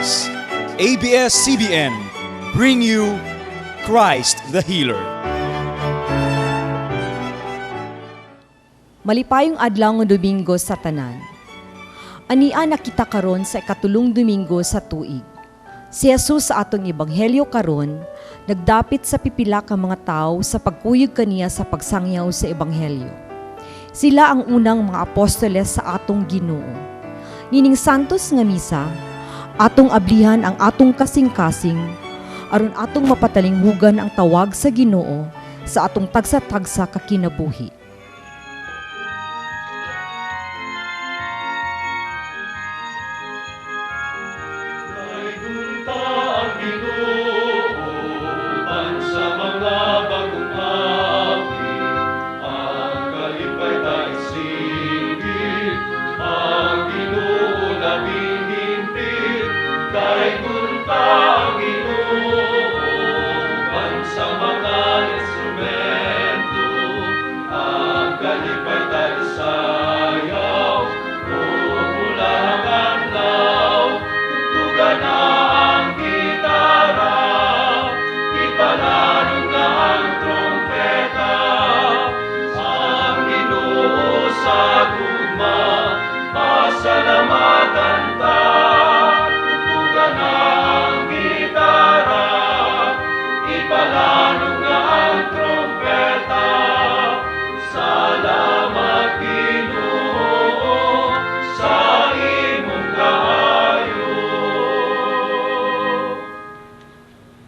Ministries, ABS-CBN, bring you Christ the Healer. Malipayong adlaw nga Domingo sa tanan. Ania nakita karon sa ikatulong Domingo sa tuig. Si Jesus sa atong ebanghelyo karon nagdapit sa pipila ka mga tawo sa pagkuyog kaniya sa pagsangyaw sa ebanghelyo. Sila ang unang mga apostoles sa atong Ginoo. Nining Santos nga misa, atong ablihan ang atong kasing-kasing aron atong mapatalinghugan ang tawag sa Ginoo sa atong tagsa-tagsa ka kinabuhi. Gunta ang Ginoo uban sa mga bagong awit, ang kalipay taisingit, ang Ginoo labing hingpit. Kay gunta ang Ginoo uban sa mga instrumento, ang kalipay taisayaw, ug ang adlaw. Tugtugan na ang gitara, ipalanog na ang trompeta. Ang Ginoo sa gugma, pasalamatan ta. Tugtugan na ang gitara, ipalanog na ang trompeta. Salamat, Ginoo, sa imong kaayo.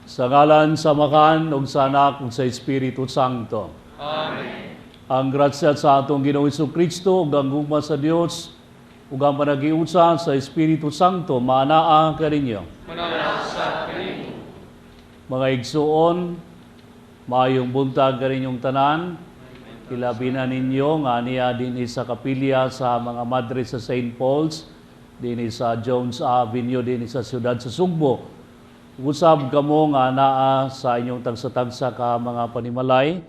Sa ngalan sa Amahan, ug sa Anak, ug sa Espiritu Santo. Amen. Ang grasya sa atong Ginoong Kristo ug ang gugma sa Dios ug ang panagiusa sa Espiritu Santo maanaa kaninyo. Manawag kanimo. Mga igsuon, maayong buntag kaninyong tanan. Ilabi na ninyo nga niya dinhi sa kapilya sa mga madre sa St. Paul's, dinhi sa Jones Avenue, dinhi sa siyudad sa Sugbo. Usab kamo nga naa sa inyong tagsa-tagsa ka mga panimalay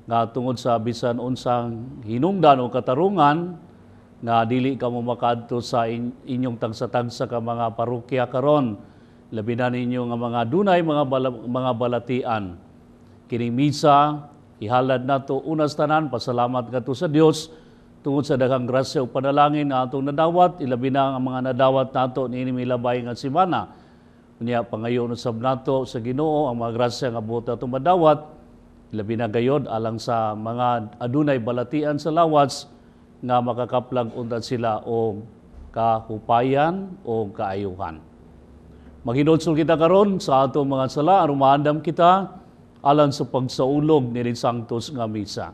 nga tungod sa bisan unsang hinungdan o katarungan nga dili kamo makaadto sa inyong tagsa-tagsa ka mga parokya karon. Labi na ninyo nga mga dunay mga balatian. Kining misa ihalad nato unas tanan pasalamat ngadto sa Dios tungod sa daghang grasya ug panalangin nga atong nadawat, ilabi na ang mga nadawat nato niini milabay nga semana. Unya pangayon usab nato sa Ginoo ang mga grasya nga buot natong madawat, ilabi na gayod alang sa mga adunay balatian sa lawas nga makakaplag unta sila og kahupayan o kaayuhan. Maghinulsol kita karon sa atong mga sala aron maandam kita alang sa pagsaulog ni Sanctus nga misa.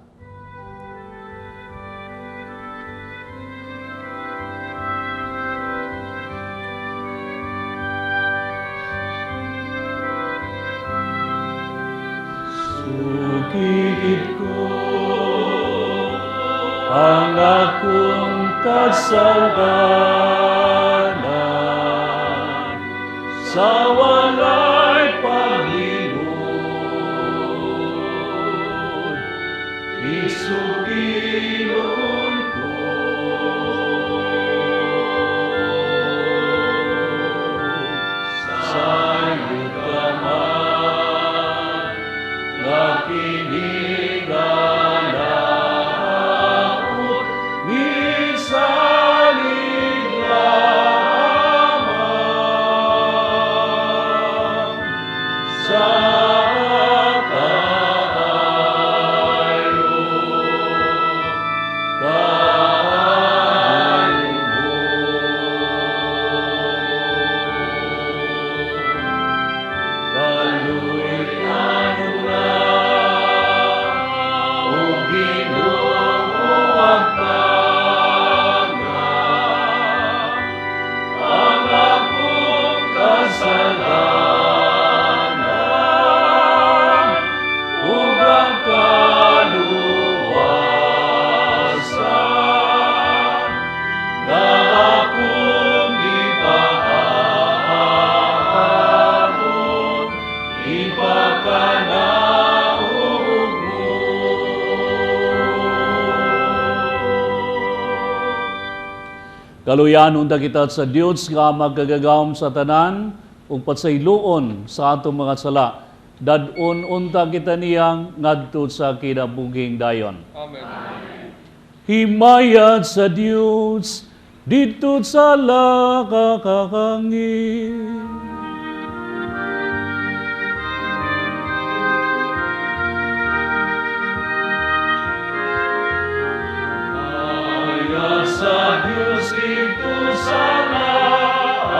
Sugigit ko ang akong kasalanan sa walay paglingod. Isukilon ko sa man nga kiniganaot, misalig lamang sa kaayo. Kaluyan unta kita sa Dios nga magkagagahom sa tanan ug pasayloon sa atong mga sala. Dad-on unta kita niyang ngadto sa kinabuhing dayon. Amen. Himaya sa Dios didto sa lakakakangit. Himaya sa Diyos dito sa langit.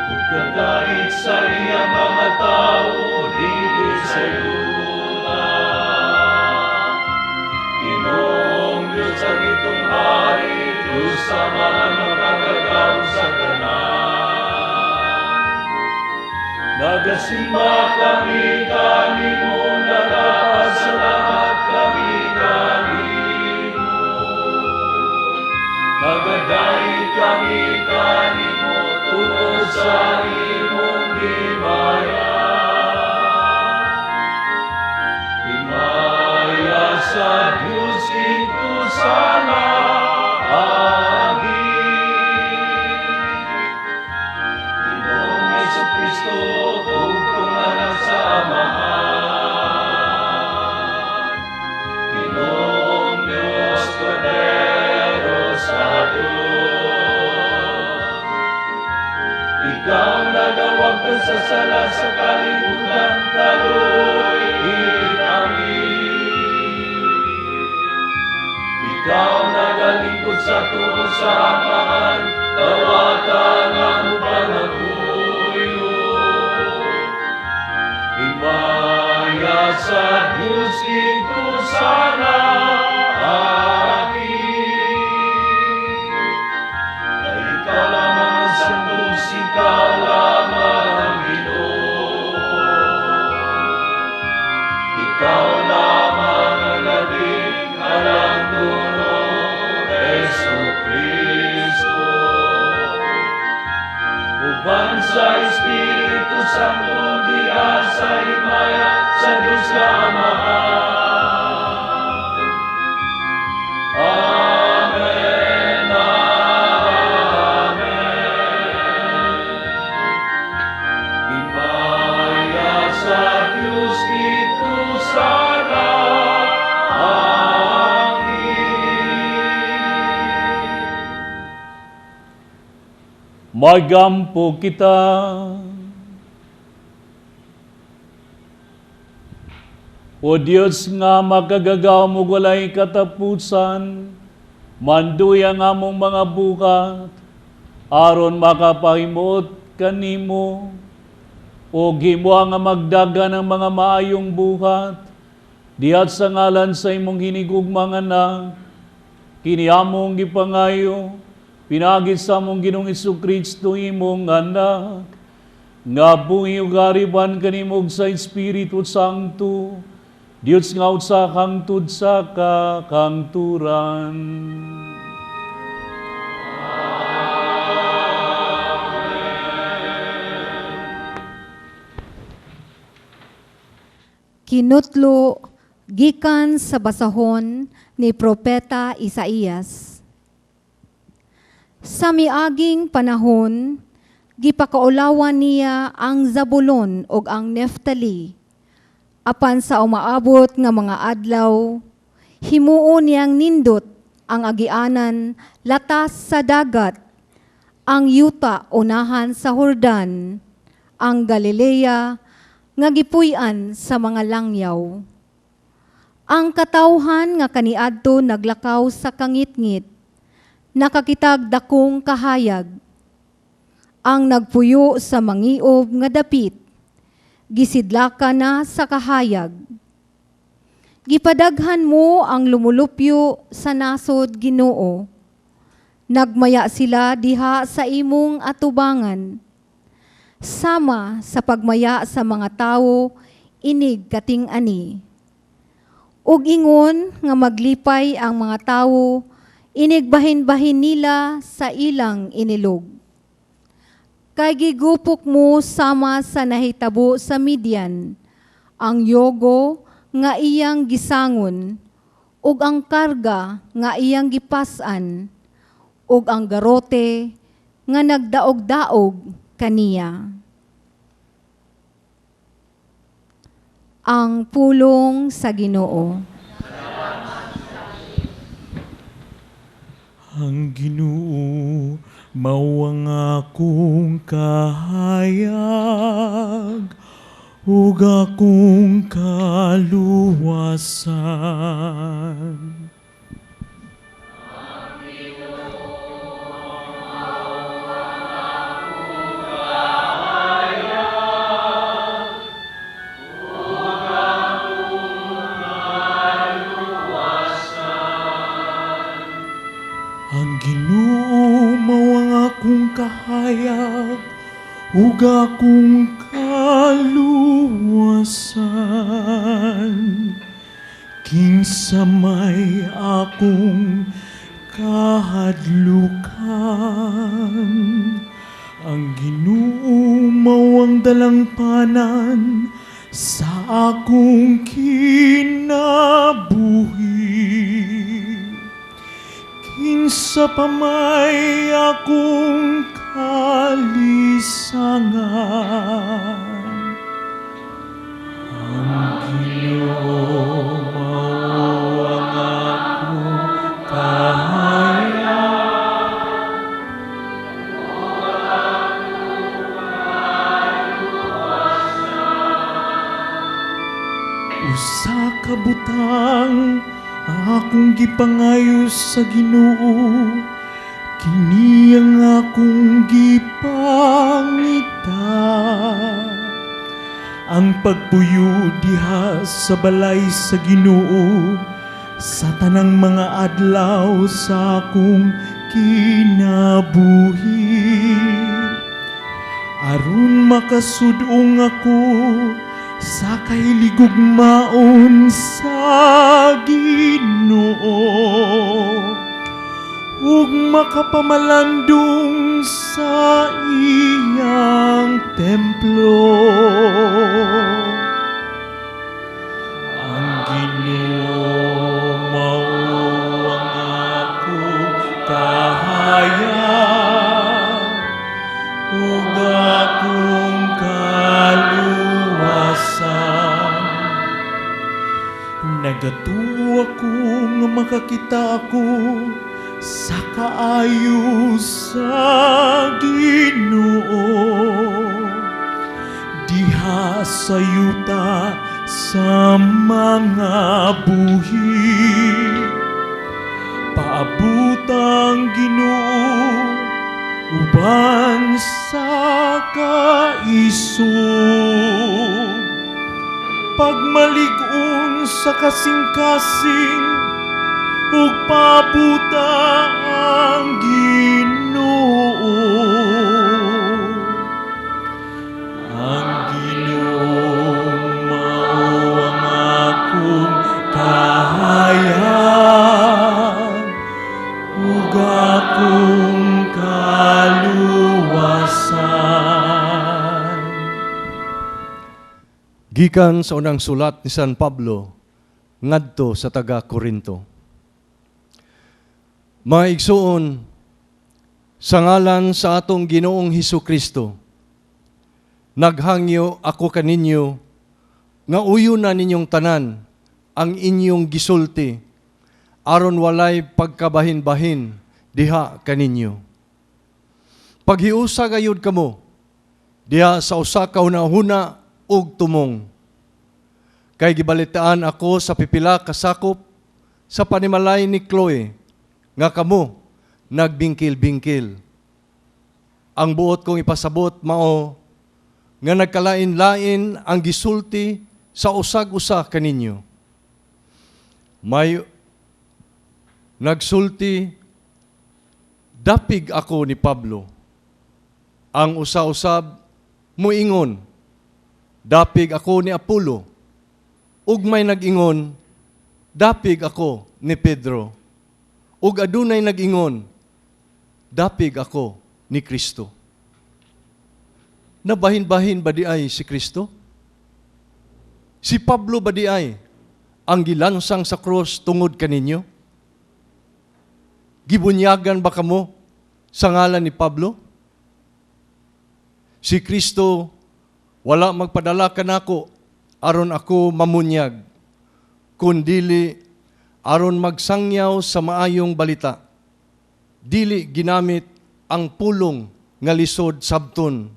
Ug kadait sa iya mga tao dili sa yuta. Ginoong Diyos ang itong hari, Diyos sa mga makagagahom sa tanan. Nagasimba kami kanimo, nagapasalamat kami kanimo. Nagadait kami kanimo tungod sa imong himaya. Himaya sa Diyos didto sa langit. Ginoong Hesus Kristo, bugtong anak sa Amahan. Ginoong Diyos, Kordero sa Diyos. Ikaw nagawagtang sa sala sa kalibutan, kaluy-i kami. Ikaw nagalingkod sa tuo sa Amahan, dawata ang among pangamuyo. Himaya sa Diyos didto sa langit. Kay ikaw lamang ang santos, ikaw lamang ang Ginoo. Ikaw lamang ang labing alang duno, Hesu Kristo. Uban sa Espiritu Santo, diha sa himaya sa Diyos nga Amahan. Amen, Amen. Himaya sa Diyos didto sa langit. Magampo kita. O Diyos nga makagagahom ug walay katapusan, manduy ang among mga buhat, aron makapahimuot kanimo, ug himoa nga magdagan ang mga maayong buhat, dihat sa ngalan sa imong hinigugmang anak, kini among gipangayo, pinaagi sa among Ginoong Kristo imong anak, nga buhi ug hari uban kanimo sa Espiritu Santo, Dios nga usa hangtod sa kakangturan. Kinutlo gikan sa basahon ni Propeta Isaías. Sa miaging panahon, gipakaulawan niya ang Zabulon ug ang Neftali. Apan sa umaabot nga mga adlaw, himuon niyang nindot ang agianan latas sa dagat, ang yuta unahan sa Hordan, ang Galilea nga gipuy-an sa mga langyaw. Ang katawhan nga kaniadto naglakaw sa kangitngit, nakakitag dakong kahayag. Ang nagpuyo sa mangiob nga dapit, gisidlakan na sa kahayag. Gipadaghan mo ang lumulupyo sa nasod, Ginoo. Nagmaya sila diha sa imong atubangan. Sama sa pagmaya sa mga tawo inig kating-ani. Ug ingon nga maglipay ang mga tawo inig bahin-bahin nila sa ilang inilog. Kay gigupok mo sama sa nahitabo sa Midian, ang yogo nga iyang gisangon, ug ang karga nga iyang gipas-an ug ang garote nga nagdaog-daog kaniya. Ang pulong sa Ginoo. Ang Ginoo mao ang akong kahayag ug akong kaluwasan. Ang Ginoo mao ang akong kahayag ug akong kaluwasan. Kinsa may akong kahadlukan. Ang Ginoo mao ang dalangpanan sa akong kinabuhi. Kinsa pa may akong kalisangan. Ang Ginoo mao ang akong kahayag. Usa ka butang ang akong gipangayo sa Ginoo, kini ang akong gipangita, ang pagpuyo diha sa balay sa Ginoo sa tanang mga adlaw sa akong kinabuhi, aron makasudong ako sa kahiligugmaon sa Ginoo ug makapamalandong sa iyang templo. Ang Ginoo mao ang akong kahayag ug akong kaluwasan. Nagatuo ako nga makakita ako sa kaayo sa Ginoo diha sa yuta sa mga buhi. Paabutang Ginoo uban sa kaisog, pagmalig-on sa kasing-kasing ug pabuta ang Ginoo. Ang Ginoo mao ang akong kahayag ug akong kaluwasan. Gikan sa unang sulat ni San Pablo ngadto sa taga Korinto. Mga igsuon, sa ngalan sa atong Ginoong Hesus Kristo, naghangyo ako kaninyo nga uyon na ninyong tanan ang inyong gisulti aron walay pagkabahin-bahin diha kaninyo. Paghiusa gayud kamo diha sa usa ka hunahuna ug tumong. Kay gibalitaan ako sa pipila ka sakop sa panimalay ni Chloe nga kamo nagbingkil-bingkil. Ang buot kong ipasabot mao nga nagkalain-lain ang gisulti sa usag-usa kaninyo. May nagsulti, "Dapig ako ni Pablo." Ang usa-usab muingon, "Dapig ako ni Apollo." Ug may nag-ingon, "Dapig ako ni Pedro." Ug adunay nag-ingon, "Dapig ako ni Kristo." Nabahin-bahin ba di ay si Kristo? Si Pablo ba di ay ang gilansang sa krus tungod kaninyo? Gibunyagan ba kamo sa ngalan ni Pablo? Si Kristo wala magpadala kanako aron ako mamunyag, kundili aron magsangyaw sa maayong balita. Dili ginamit ang pulong nga lisod sabton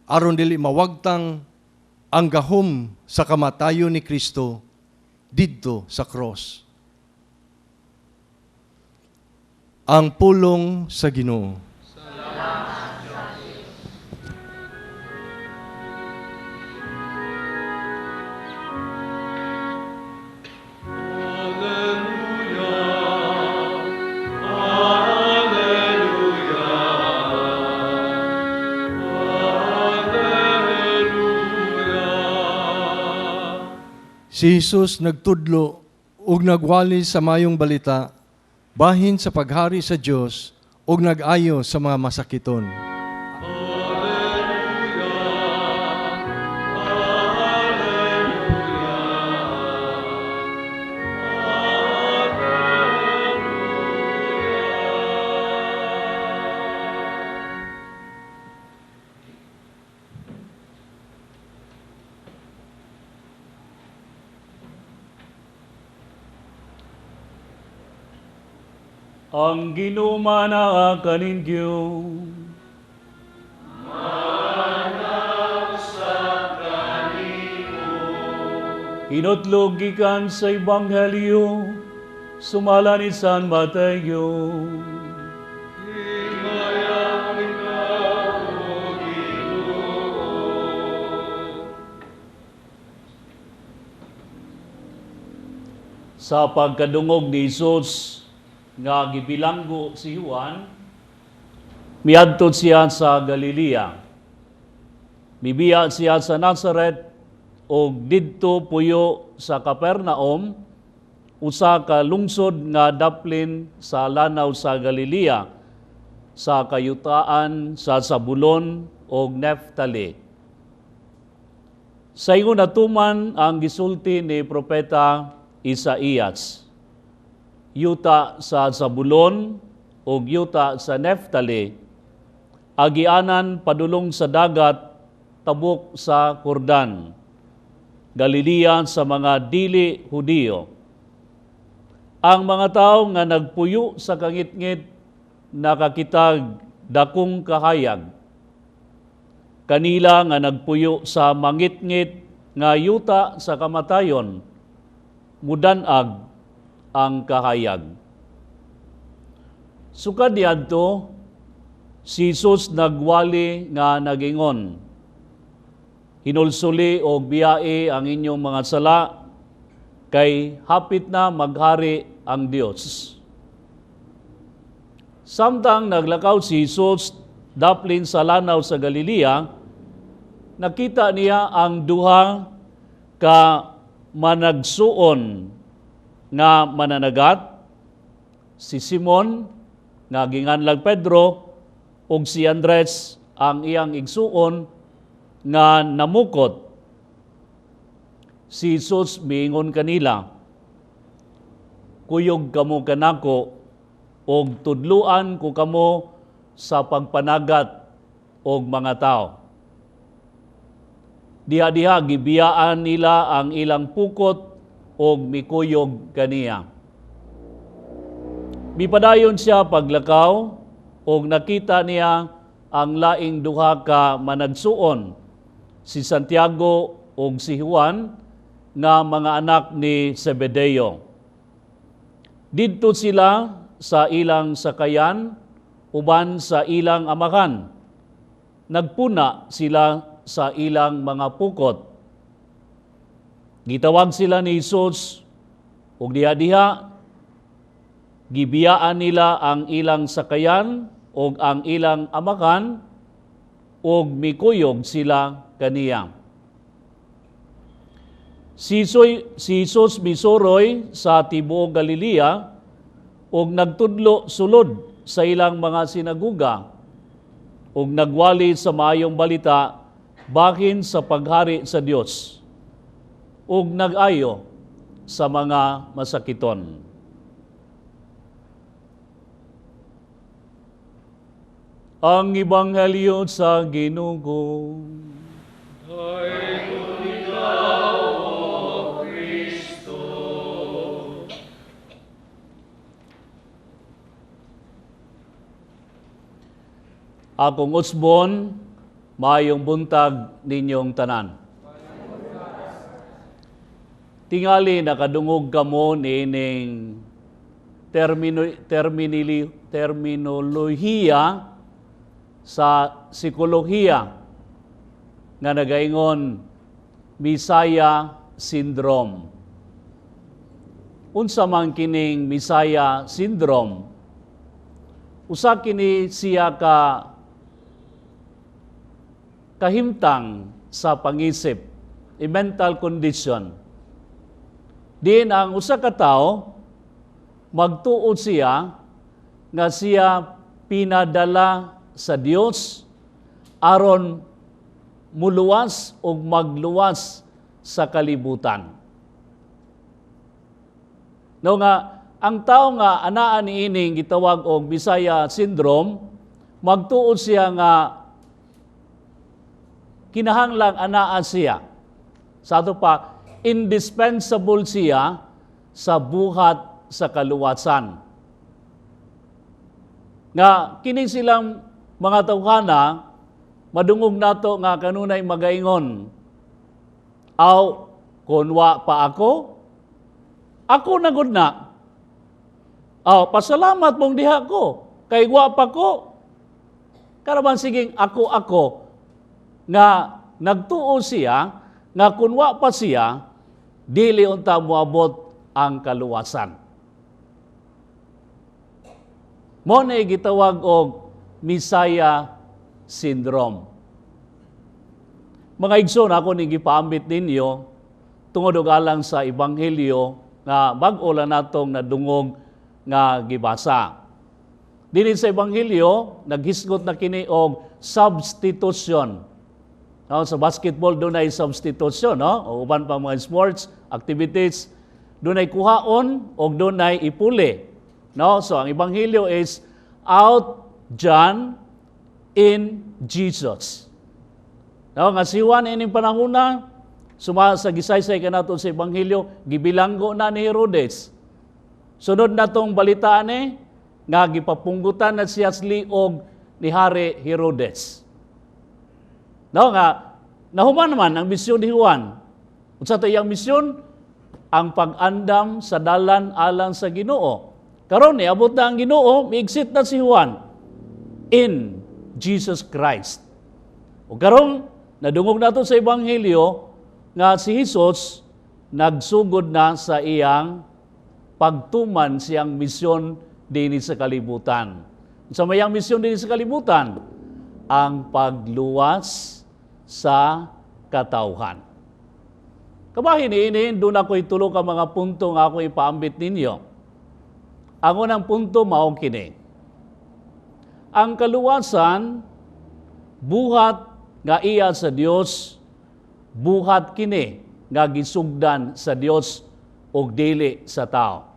aron dili mawagtang ang gahom sa kamatayon ni Kristo didto sa cross. Ang pulong sa Ginoo. Si Jesus nagtudlo ug nagwali sa mayong balita bahin sa paghari sa Dios ug nag-ayo sa mga masakiton. Ang Ginoo manaa kaninyo. Hinutlog gikan sa Ebanghelyo, sumala ni San Mateo. Sa pagkadungog ni Hesus nga gibilanggo si Juan, miadto siya sa Galilea. Mibiya siya sa Nazaret og didto puyo sa Capernaum, usa ka lungsod nga daplin sa lanaw sa Galilea, sa kayutaan sa Zabulon og Neftali. Sa ingon natuman ang gisulti ni propeta Isaías, yuta sa Zabulon ug yuta sa Neftali, agianan padulong sa dagat tabok sa Jordan, Galilea sa mga dili Hudiyo. Ang mga tawo nga nagpuyo sa kangitngit nakakitag dakong kahayag. Kanila nga nagpuyo sa mangitngit nga yuta sa kamatayon, mudanag ang kahayag. Sukad diadto, si Jesus nagwali nga nagingon, hinulsuli og biyae ang inyong mga sala, kay hapit na maghari ang Dios. Samtang naglakaw si Jesus daplin sa lanaw sa Galilea, nakita niya ang duha ka managsuon nga mananagat, si Simon nga ginganlag Pedro ug si Andres ang iyang igsuon nga namukot. Si Jesus miingon kanila, kuyog kamo kanako og tudluan ko kamo sa pagpanagat og mga tao. Diha-diha gibiyaan nila ang ilang pukot og mikuyog kaniya. Mipadayon siya paglakaw og nakita niya ang laing duha ka managsuon, si Santiago og si Juan, nga mga anak ni Zebedeo. Didto sila sa ilang sakayan uban sa ilang amahan. Nagpuna sila sa ilang mga pukot. Gitawag sila ni Jesus ug diha-diha gibiyaan nila ang ilang sakayan ug ang ilang amakan ug mikuyog sila kaniya. Si Jesus misuroy sa tibuok Galilea ug nagtudlo sulod sa ilang mga sinaguga ug nagwali sa maayong balita bahin sa paghari sa Dios ug nag-ayo sa mga masakiton. Ang Ebanghelyo sa Ginoo. Akong usbon, maayong buntag ninyong tanan. Tingali nakadungog kamo niining terminolohiya sa psikolohiya nga nagaingon Messiah Syndrome. Unsa man kining Messiah Syndrome? Usa kini siya ka kahimtang sa pangisip, a mental condition. Diin ang usa ka tawo magtuod siya nga siya pinadala sa Dios aron muluwas o magluwas sa kalibutan. No nga ang tao nga anaa niining gitawag og Messiah Syndrome, magtuod siya nga kinahanglang anaa siya. Sa ato pa, indispensable siya sa buhat sa kaluwasan. Nga kini silang mga tawhana, madungog nato nga kanunay magaingon, aw kunwa pa ako, ako na gud na. Aw, pasalamat mong diha ko, kay wa pa ko. Karaban siging ako-ako, nga nagtuo siya, nga kunwa pa siya, dili unta moabot ang kaluwasan. Mo na gitawag og Messiah Syndrome. Mga igsoon, ako ning gipaambit ninyo tungod og alang sa Ebanghelyo nga bag-o lang natong nadungog nga gibasa. Dinhi sa Ebanghelyo, naghisgot na kini og substitution. No, sa basketball dunay substitution, no? O uban pa mga sports activities, dunay kuhaon og dunay ipuli. No? So ang Ebanghelyo is out John in Jesus. No, nga si Juan ining panahona, suma sa gisaysay kanato sa Ebanghelyo, gibilanggo na ni Herodes. Sunod na tong balitaan ni nga gipapunggutan na siya sa liog ni Hari Herodes. No, nga nahuman naman ang misyon ni Juan. Unsa to iyang misyon? Ang pag-andam sa dalan alang sa Ginoo. Karon niabot na ang Ginoo, miexit na si Juan in Jesus Christ. O karong nadungog nato sa Ebanghelyo nga si Jesus nagsugod na sa iyang pagtuman siyang misyon dinhi sa kalibutan. Sa mayang misyon dinhi sa kalibutan, ang pagluwas sa katawhan. Kabahin niini, doon ako'y tulo ka mga punto nga ako ipaambit ninyo. Ang unang punto mao kini. Ang kaluwasan, buhat nga iya sa Dios, buhat kini nga gisugdan sa Dios og dili sa tao.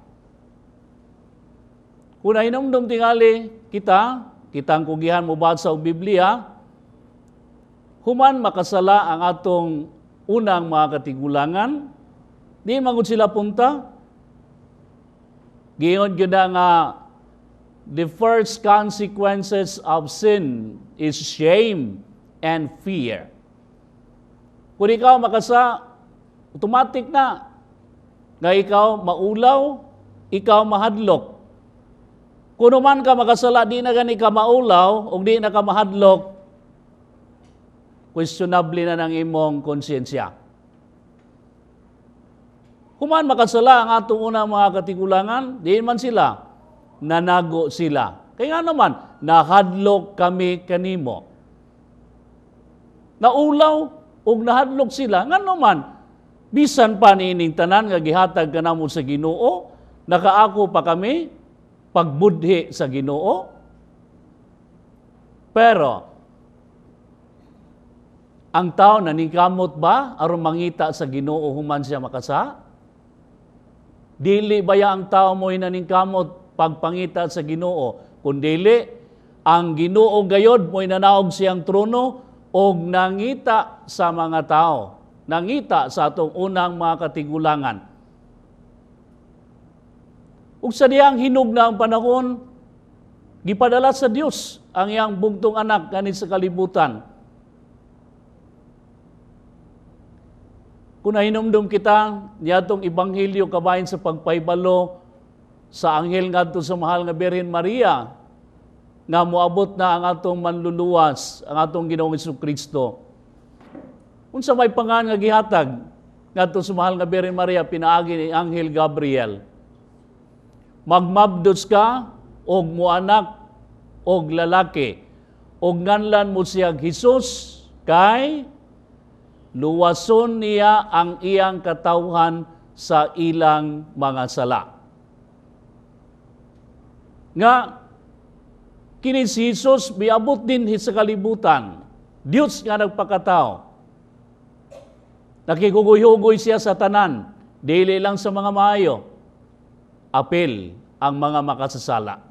Kung nahinumdum tingali kita, kitang kugihan mo basa og Biblia, human makasala ang atong unang mga katigulangan, di magud sila punta. Giingon gyud na nga the first consequences of sin is shame and fear. Kung ikaw makasa, automatic na nga ikaw maulaw, ikaw mahadlok. Kung man ka makasala, di na gani ka maulaw o di na ka mahadlok, questionable na ng imong konsyensya. Human makasala ang atong unang mga katigulangan, di man sila, nanago sila. Kaya nga naman, nahadlok kami kanimo. Naulaw ug nahadlok sila. Nga naman, bisan pa niining tanan nga gihatag kanamo sa Ginoo, nakaako pa kami pagbudhi sa Ginoo. Pero ang tao naningkamot ba aron mangita sa Ginoo human siya makasa? Dili baya ang tao mo'y naningkamot pagpangita sa Ginoo, kun dili ang Ginoo gayod mo'y nanaog siyang trono og nangita sa mga tao, nangita sa atong unang mga katigulangan. Ug sa diyang hinog na ang panahon, gipadala sa Dios ang iyang bugtong anak kani sa kalibutan. Kung nahinumdum kita niadtong ebanghelyo kabahin sa pagpahibalo sa anghel ngadto sa mahal nga Birhen Maria, nga moabot na ang atong manluluwas, ang atong Ginoong Hesukristo. Unsa may pangan nga gihatag ngadto sa mahal nga Birhen Maria pinaagi ni Anghel Gabriel? Magmabdos ka og moanak og lalaki, og nganlan mo siya Jesus kay luwason niya ang iyang katawhan sa ilang mga sala. Nga kini si Jesus miabot din sa kalibutan. Dios nga nagpakatao. Nakigugoy-hugoy siya sa tanan, dili lang sa mga maayo. Apil ang mga makasasala.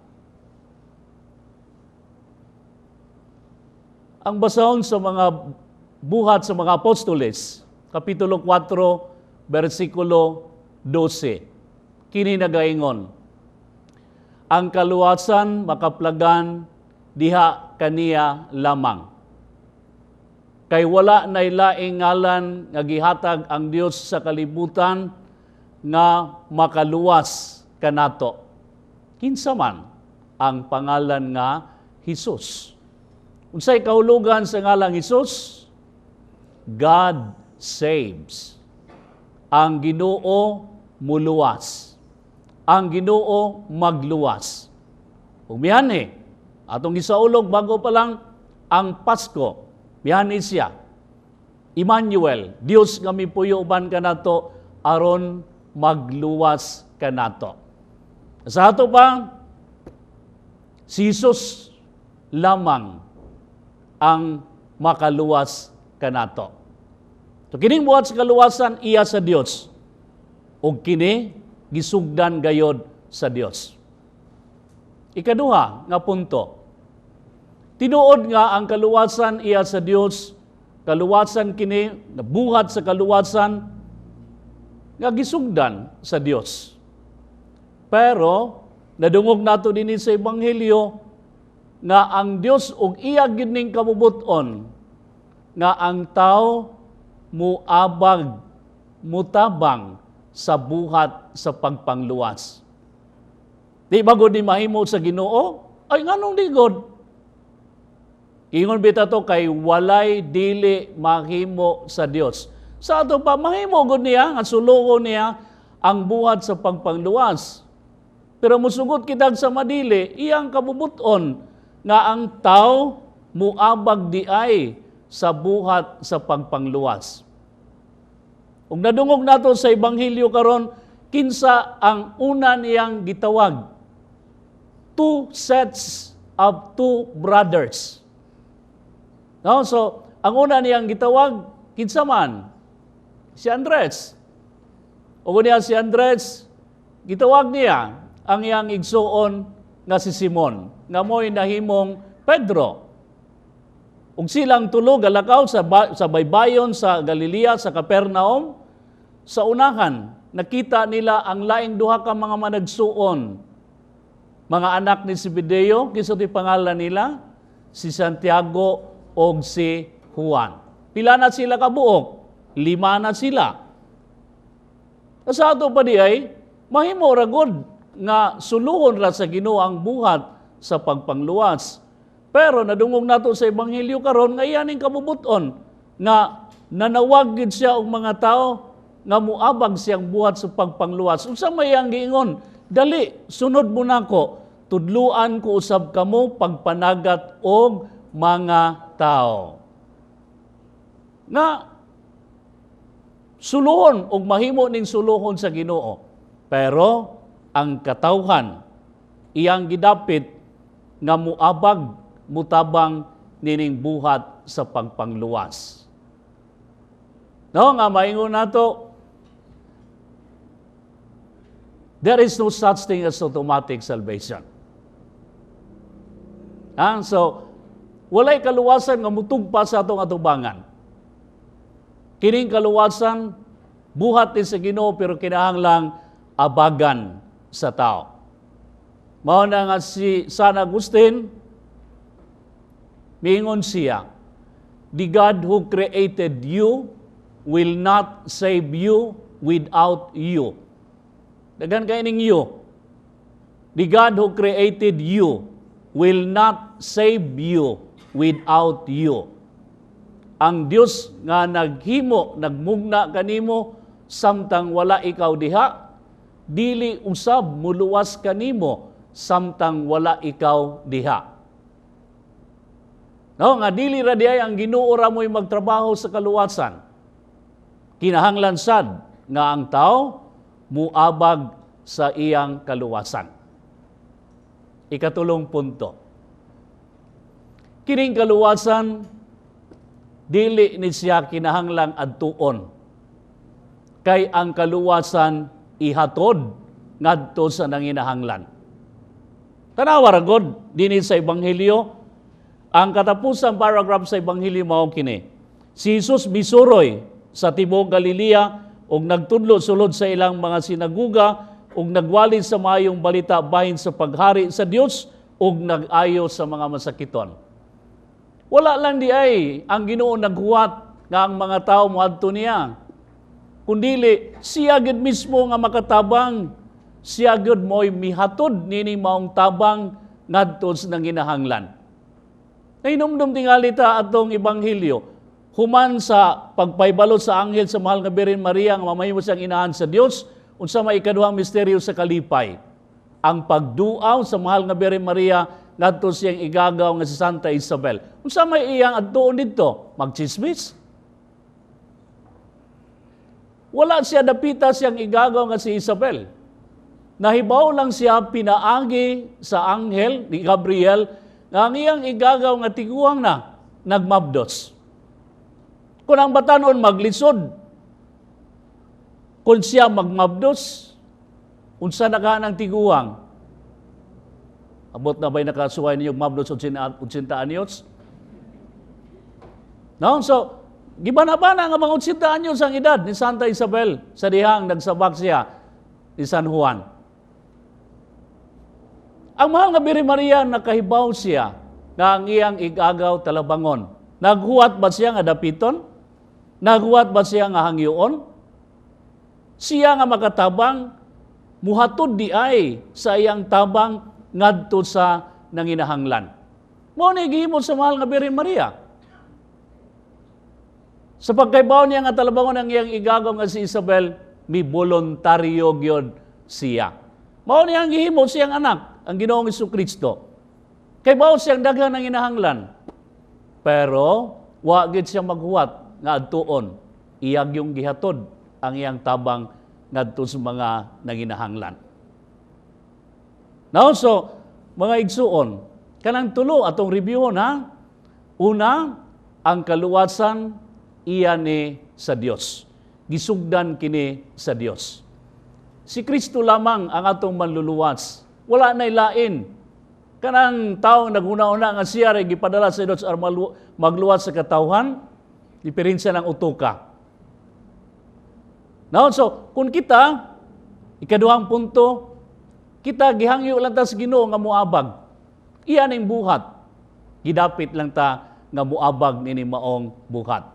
Ang basahon sa mga buhat sa mga apostoles, Kapitulo 4, versikulo 12. Kini nagaingon, ang kaluwasan makaplagan diha kaniya lamang. Kay wala nay laing ngalan nga gihatag ang Dios sa kalibutan nga makaluwas kanato. Kinsa man ang pangalan nga Hesus. Unsay kahulugan sa ngalang Hesus? God saves. Ang Ginoo muluwas. Ang Ginoo magluwas. Ug mianhi, atong gisaulog bago pa lang ang Pasko, mianhi siya. Emmanuel, Dios nga mipuyo uban kanato aron magluwas kanato. Sa ato pa, si Jesus lamang ang makaluwas kanato. So kining buhat sa kaluwasan iya sa Dios, ug kini gisugdan gayod sa Dios. Ikaduha nga punto, tinuod nga ang kaluwasan iya sa Dios, kaluwasan kini nabuhat sa kaluwasan nga gisugdan sa Dios. Pero nadungog nato dinhi sa ebanghelyo nga ang Dios og iya gyud ning kabubut-on nga ang tao muabag, mutabang sa buhat sa pagpangluwas. Di ba gud ni mahimo sa Ginoo? Ay nganong di gud? Ingon bitaw to kay walay dili mahimo sa Dios. Sa ato pa mahimo gud niya nga sulugo niya ang buhat sa pagpangluwas. Pero musugot kitag sa madili, iyang kabubuton nga ang tao muabag di ay sa buhat sa pagpangluwas. Ug nadungog nato sa ebanghelyo karon, kinsa ang una niyang gitawag? 2 sets of 2 brothers. No? So, ang una niyang gitawag, kinsa man? Si Andres. Ug niya si Andres, gitawag niya ang iyang igsuon nga si Simon, nga mo'y nahimong Pedro. Ug silang tulo galakaw sa baybayon sa Galilea, sa Capernaum. Sa unahan, nakita nila ang laing duha ka mga managsuon. Mga anak ni Zebedeo, kinsa to'y pangalan nila? Si Santiago og si Juan. Pila na sila kabuok? 5 na sila. Sa ato pa di ay, mahimo ra gud nga suluhon ra sa Ginoo ang buhat sa pagpangluwas. Pero nadungog nato sa ebanghelyo karon nga iyan ning kabubuton nga nanawag gid siya og mga tawo nga muabag siyang buhat sa pagpangluwas. Unsa may ang giingon? Dali, sunod mo nako, tudluan ko usab kamo pagpanagat og mga tao. Nga suluhon og mahimo ning suluhon sa Ginoo. Pero ang katawhan iyang gidapit nga muabag mutabang nining buhat sa pagpangluwas. No, nga maingon nato, There is no such thing as automatic salvation. Ah, so, walay kaluwasan nga mutugpa sa atong atubangan. Kining kaluwasan, buhat ni sa Ginoo, pero kinahanglang abagan sa tao. Mao na nga si San Agustin, miingon siya, "The God who created you will not save you without you." Daghan kay ning "you." The God who created you will not save you without you. Ang Dios nga naghimo, nagmugna kanimo samtang wala ikaw diha, dili usab muluwas kanimo samtang wala ikaw diha. No, nga dili ra diay ang Ginoo ra mo'y magtrabaho sa kaluwasan. Kinahanglan sad nga ang tao muabag sa iyang kaluwasan. Ikatulong punto. Kining kaluwasan, dili ni siya kinahanglang adtuon. Kay ang kaluwasan ihatod ngadto sa nanginahanglan. Tanawa ra gud dinhi sa Ebanghelyo, ang katapusang paragraph sa Ebanghelyo mao kini. Si Jesus misuroy sa tibuok Galilea ug nagtudlo sulod sa ilang mga sinaguga ug nagwali sa maayong balita bahin sa paghari sa Dios ug nag-ayo sa mga masakiton. Wala lang di ay ang Ginoo naghuwat nga ang mga tao moadto niya. Kundili siya gyud mismo nga makatabang, siya gyud mo'y mihatod nini maong tabang ngadto sa nanginahanglan. Nahinumdum tingali ta atong ebanghelyo, human sa pagpahibalo sa anghel sa mahal nga Birhen Maria nga mamahimo siyang inahan sa Dios, unsa may ikaduhang misteryo sa kalipay? Ang pagduaw sa mahal nga Birhen Maria ngadto siyang igagaw nga si Santa Isabel. Unsa may iyang adtuon didto? Magchismis? Wala siya dapita siyang igagaw nga si Isabel. Nahibaw lang siya pinaagi sa anghel ni Gabriel nga ang iyang igagaw nga tiguang na nagmabdos. Kung ang batanon maglisod, kung siya magmabdos, unsa na ka ng tiguang? Abot na ba'y nakasuway ninyo mabdos 80 anyos? No? So, gibana-bana nga mga 80 anyos ang edad ni Santa Isabel sa dihang nagsabak siya ni San Juan. Ang mahal nga Birhen Maria, nakahibaw siya nga ang iyang igagaw talabangon. Naghuwat ba siya nga dapiton? Naghuwat ba siya nga hangyoon? Siya nga makatabang, muhatod di ay sa iyang tabang ngadto sa nanginahanglan. Mao ni gihimo sa mahal nga Birhen Maria. Sa pagkaibaw niya nga talabangon ang iyang igagaw nga si Isabel, mi voluntaryo gyud siya. Mao ni ang gihimo siyang anak, ang Ginoong Kristo. Kay bawo siyang daghan ng inahanglan. Pero wa gid siya maghuwat nga adtuon, iyang yung gihatod ang iyang tabang ngadto sa mga nanginahanglan. Now, so, mga igsuon, kanang tulo atong reviewon ha. Una, ang kaluwasan iya ni sa Dios. Gisugdan kini sa Dios. Si Kristo lamang ang atong manluluwas. Wala na lain. Kanang tao naghuna-una nga siya ray gipadala sa Dios aron magluwas sa katawhan, diferensya ng utoka. Now, so, kung kita, ikaduhang punto, kita gihangyo lang ta sa Ginoo nga muabag. Iya ning buhat. Gidapit lang ta nga muabag nini maong buhat.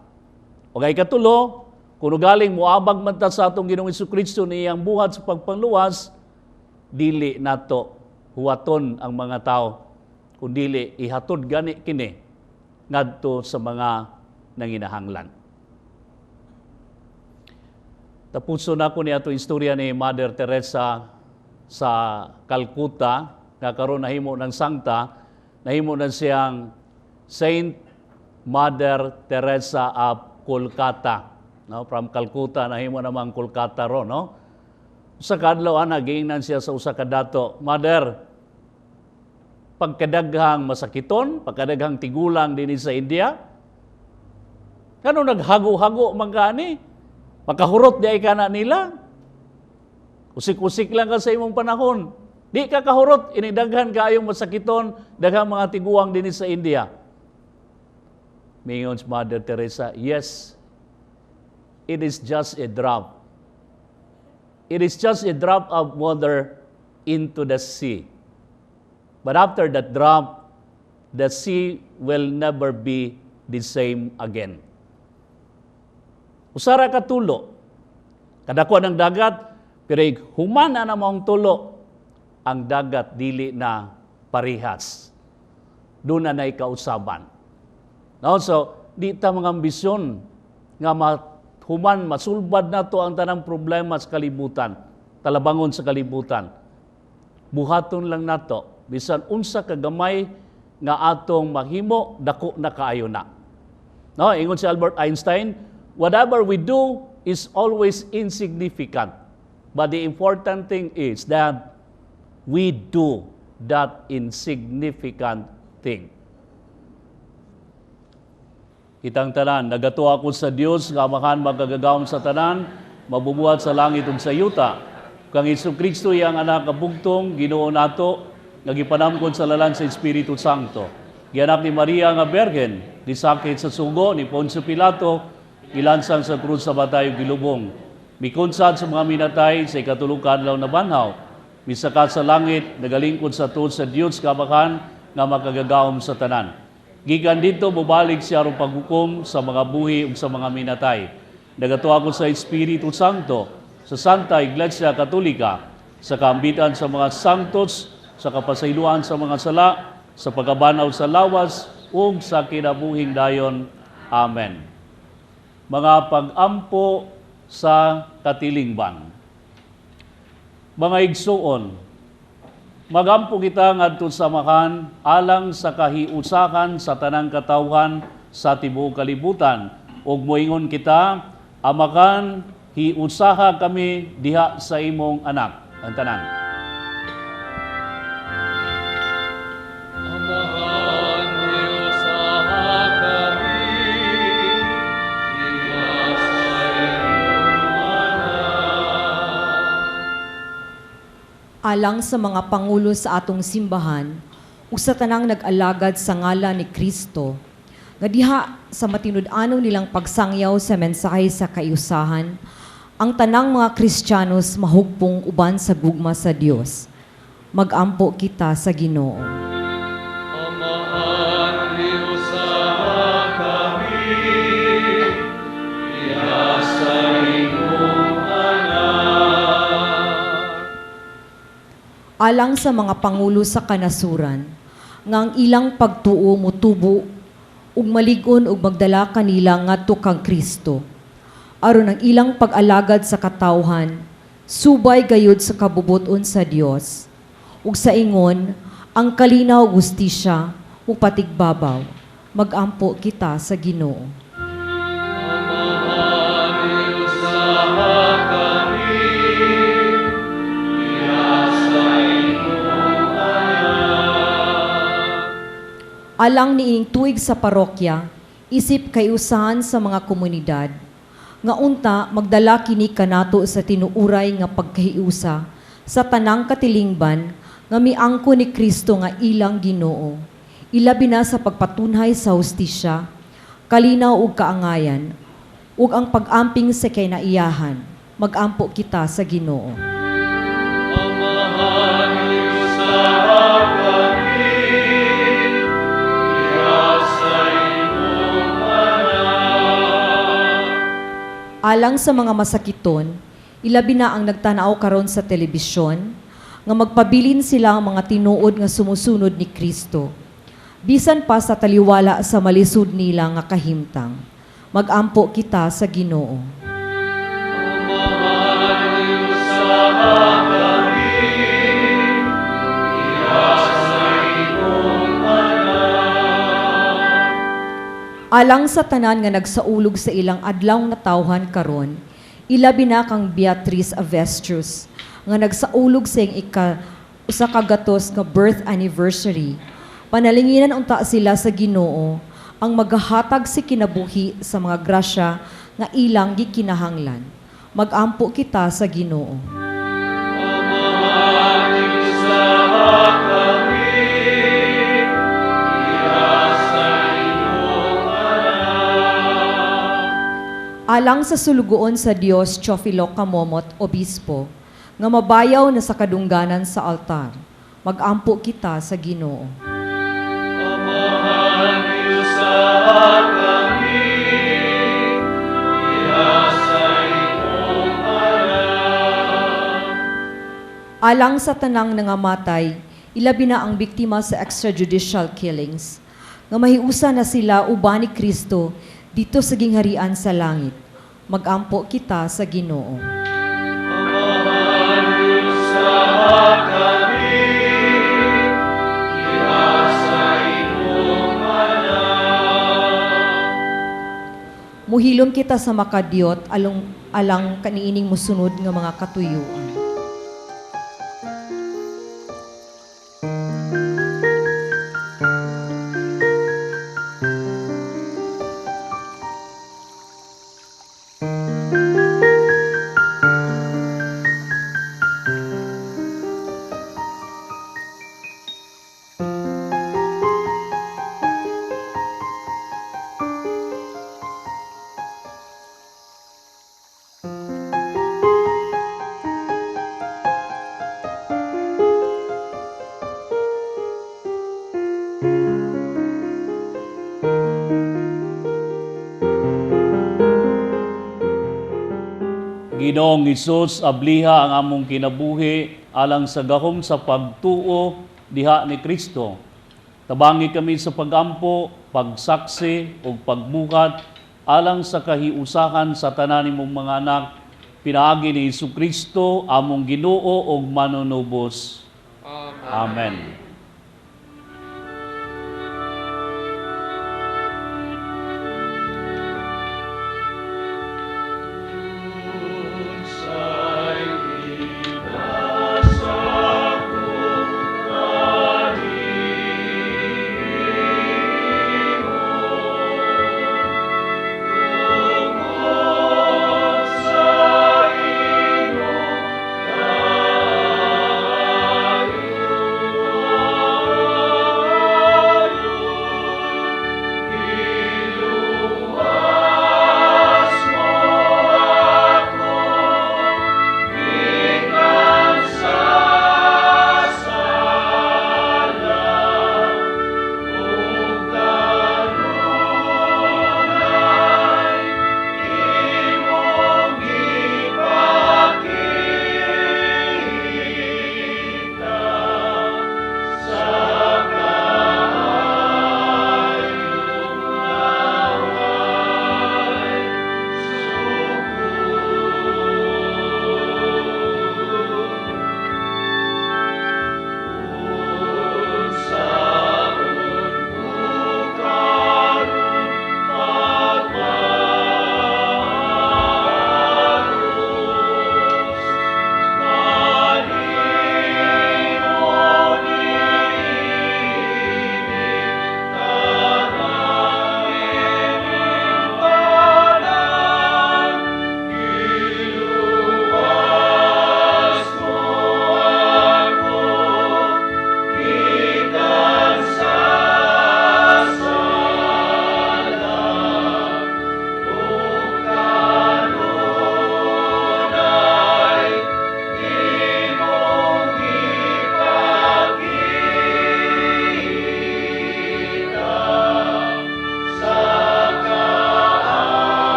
O kay ikatulo, kung galing muabag man ta sa atong Ginoong Kristo niyang buhat sa pagpangluwas, dili nato huwaton ang mga tao, kun dili ihatod gani kini ngadto sa mga nanginahanglan. Tapuso na ko ni ato istorya ni Mother Teresa sa Calcutta, nga karon nahimo ng sangta, nahimo na siyang Saint Mother Teresa of Kolkata. No, from Calcutta nahimo namang Kolkata ro, no? Sa kadlaw ana giingnan siya sa usa ka dato, "Mother, pagkadaghang masakiton, pagkadaghang tigulang dinhi sa India, kano naghago-hago man kani? Makahurot di ay kana nila." Usik-usik lang ka sa imong panahon. Di ka kahurot, inidaghan kaayong masakiton, daghang mga tiguang dinhi sa India. Mingon si Mother Teresa, "Yes, it is just a drop. It is just a drop of water into the sea. But after that drop, the sea will never be the same again." Usa ra ka tulo. Kadako ng dagat, pero human na maong tulo, ang dagat dili na parehas. Duna na'y kausaban. No, so, di ta mga ambisyon nga human masulbad nato ang tanang problema sa kalibutan, talabangon sa kalibutan. Buhaton lang nato, bisan unsa kagamay nga atong mahimo, dako na kaayo na. No, ingon si Albert Einstein, "Whatever we do is always insignificant. But the important thing is that we do that insignificant thing." Kitang tanan, nagatuo ako sa Dios nga Amahan makagagahom sa tanan, mabubuhat sa langit ug sa yuta. Kang Hesus Kristo iyang anak nga bugtong, Ginoo nato, nga gipanamkon sa lalan sa Espiritu Santo. Gianak ni Maria nga Berhen, gisakit sa sugo ni Poncio Pilato, gilansang sa krus sa batay ug gilubong. Mikunsad sa mga minatay sa ikatulong kadlaw nabanhaw. Misaka sa langit, nagalingkod sa tuod sa Dios nga Amahan nga makagagahom sa tanan. Gikan didto mobalik siya aron paghukom sa mga buhi ug sa mga minatay. Nagatuo ako sa Espiritu Santo, sa Santa Iglesia Katolika, sa kaambitan sa mga santos, sa kapasayloan sa mga sala, sa pagkabanhaw sa lawas, ug sa kinabuhing dayon. Amen. Mga pag-ampo sa katilingban. Mga igsuon, magampo kita ngadto sa Amahan alang sa kahiusahan sa tanang katawhan sa tibuok kalibutan ug moingon kita, Amahan, hiusaha kami diha sa imong anak. Ang tanan. Amahan, hiusaha kami, diha sa imong anak. Alang sa mga pangulo sa atong simbahan ug sa tanang nag-alagad sa ngalan ni Kristo nga diha sa matinud-anon nilang pagsangyaw sa mensahe sa kaiusahan, ang tanang mga Kristiyanos mahugpong uban sa gugma sa Dios. Magampo kita sa Ginoo. Amahan, hiusaha kami, diha sa imong anak. Alang sa mga pangulo sa kanasuran nga ang ilang pagtuo motubo ug malig-on ug magdala kanila ngadto kang Kristo aron ang ilang pag-alagad sa katawhan subay gayud sa kabubut-on sa Dios ug sa ingon ang kalinaw ug hustisya mupatigbabaw. Magampo kita sa Ginoo. Amahan, hiusaha kami, diha sa imong anak. Alang niining tuig sa parokya, isip kaiusahan sa mga komunidad, nga unta magdala kini kanato sa tinuuray nga pagkahiusa sa tanang katilingban nga miangko ni Kristo nga ilang Ginoo. Ilabi na sa pagpatunhay sa hustisya, kalinaw ug kaangayan, ug ang pag-amping sa kinaiyahan. Magampo kita sa Ginoo. Amahan, hiusaha kami, diha sa imong anak. Alang sa mga masakiton, ilabi na ang nagtanaw karon sa telebisyon, nga magpabilin sila ang mga tinuod nga sumusunod ni Kristo. Bisan pa sa taliwala sa malisod nila nga kahimtang. Magampo kita sa Ginoo. Amahan, hiusaha kami, diha sa imong anak. Alang sa tanan nga nagsaulog sa ilang adlaw natawhan karon, ilabi na kang Beatrice Avestrus nga nagsaulog sa iyang ika 100 nga birth anniversary. Panalanginan unta sila sa Ginoo ang magahatag si kinabuhi sa mga grasya nga ilang gikinahanglan. Magampo kita sa Ginoo. Alang sa sulugoon sa Dios Teofilo Camomot, Obispo, nga mabayaw na sa kadungganan sa altar, magampo kita sa Ginoo. Amahan usaha kami, diha sa imong anak. Alang sa tanang nangamatay, ilabi na ang biktima sa extrajudicial killings, nga mahiusa na sila uban ni Kristo didto sa gingharian sa langit. Magampo kita sa Ginoo. Amahan usaha kami, diha sa imong anak. Muhilom kita sa makadiyot along alang kaniining musunod nga mga katuyuan. Ginoong Hesus, abliha ang among kinabuhi alang sa gahom sa pagtuo diha ni Kristo. Tabangi kami sa pagampo, pagsaksi ug pagbuhat alang sa kahiusahan sa tanan nimong mga anak, pinaagi ni Hesus Kristo among Ginoo ug manunubos. Amen.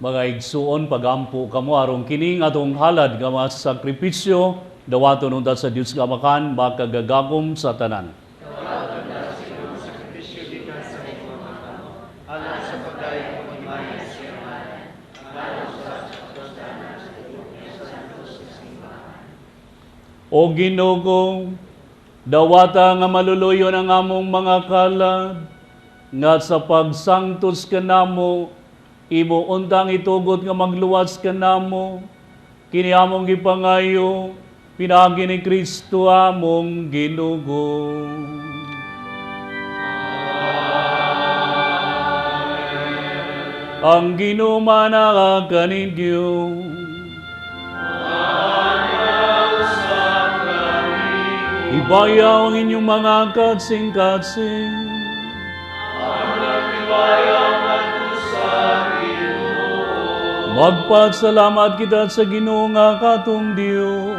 Mga igsuon, pagampo kamo aron kining atong halad nga mga sakripisyo dawaton unta sa Dios nga Amahan makagagahom sa tanan. O Ginoo, dawata nga maluluyon ang among mga kalag, nga sa pagsangtos kanamo, imo untang itugot nga magluwas kanamo, kini among gipangayo, Pinaagi ni Kristo among Ginoo. Ang Ginoo manaa kaninyo. Ibayaw ang inyong mga katsing-katsing. Magpasalamat kita sa Ginoo nga katong Dios.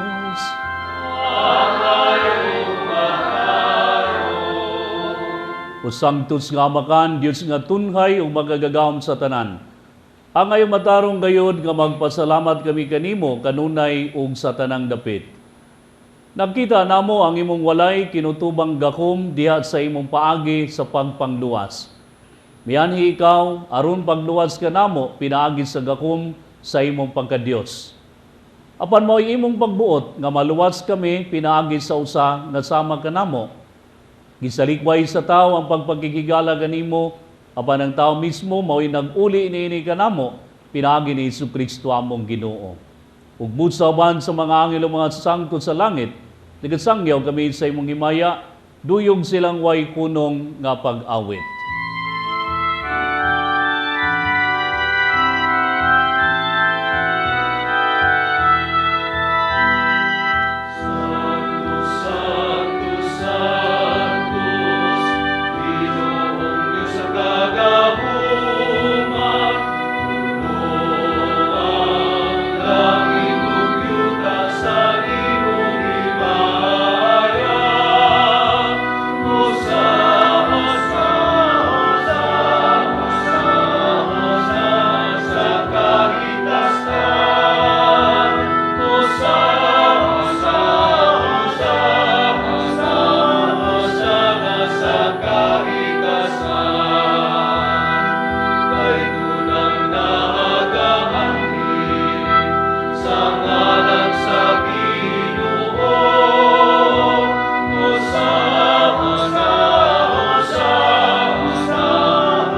O Sanctus nga Amakan, Dios nga tunhay ug magagagahom sa tanan. Angay matarong gayod nga magpasalamat kami kanimo kanunay ug sa tanang dapit. Nakita namo ang imong walay kinutubang gakom diha sa imong paagi sa pagpangluwas. Mianhi ikaw aron pagluwas kanamo pinaagi sa gakom sa imong pagkadiyos. Apan mao'y imong pagbuot nga maluwas kami pinaagi sa usa nga sama kanamo. Gisalikway sa tao ang pagpagkikigala kanimo, apan ang tao mismo mao'y nag-uli niini kanamo pinaagi ni Hesukristo among Ginoo. Ug buot sa uban sa mga anghel ug mga sangto sa langit, nagasangyaw kami sa imong himaya, duyog silang way kunong nga pag-awit. Sanctus, Sanctus, Sanctus, Ginoong Diyos ang kagahuman, puno ang langit ug yuta sa imong himaya. Hosana, Hosana, Hosana sa kahitasan. Hosana, Hosana, Hosana sa kahitasan. Kay tunang nagaanhi sa ngalan sa Ginoo. Hosana, Hosana,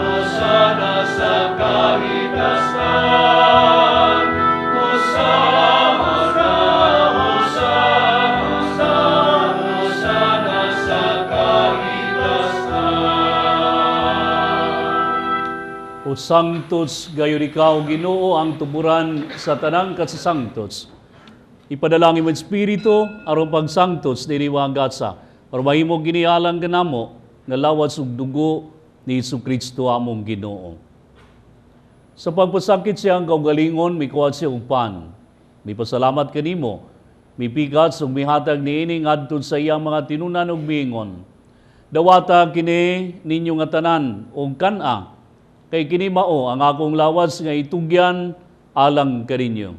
Hosana sa kahitasan. Hosana, Hosana, Hosana sa kahitasan. O Sanctus, gayon ikaw, Ginoo, ang tuburan sa tanang kasasangtos. Ipadalangin mo Espiritu, aron pagsangtos ni gasa, aron mahimo ginialang kanamo, nga lawas ug dugo ni Hesukristo among Ginoo. Sa pagpasakit siyang kaugalingon, mikuha siya og pan. Mipasalamat kanimo, mipikas ug mihatag niini ngadto sa iyang mga tinunan ug miingon. Dawata kini ninyo nga tanan og kan-a, kay kini mao ang akong lawas nga itugyan alang kaninyo.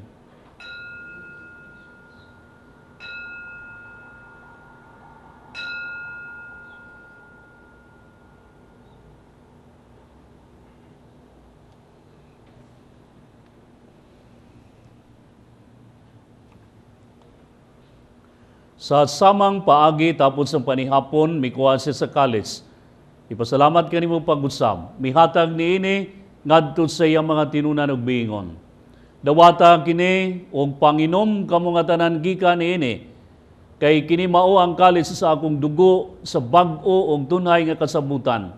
Sa samang paagi tapos ang panihapon, mikuha siya sa kalis. Ipasalamat kanimo pag-usab. Mihatag niini ngadto sa iyang mga tinunan ug miingon. Dawata kini og panginom kamo nga tanan gikan niini. Kay kini mao ang kalis sa akong dugo sa bag-o og tunhay nga kasabutan.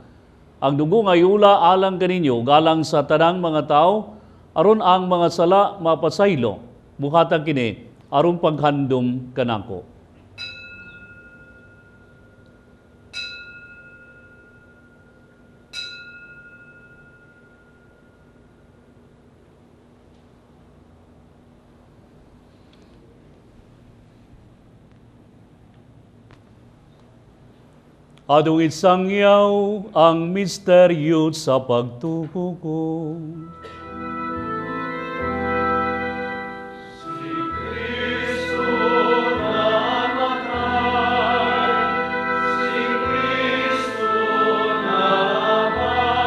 Ang dugo nga yula alang kaninyo ug alang sa tanang mga tawo aron ang mga sala mapasaylo. Buhata kini aron paghandom kanako. Adong isangyaw ang misteryo sa pagtuo ko. Si Kristo namatay, si Kristo nabangaw,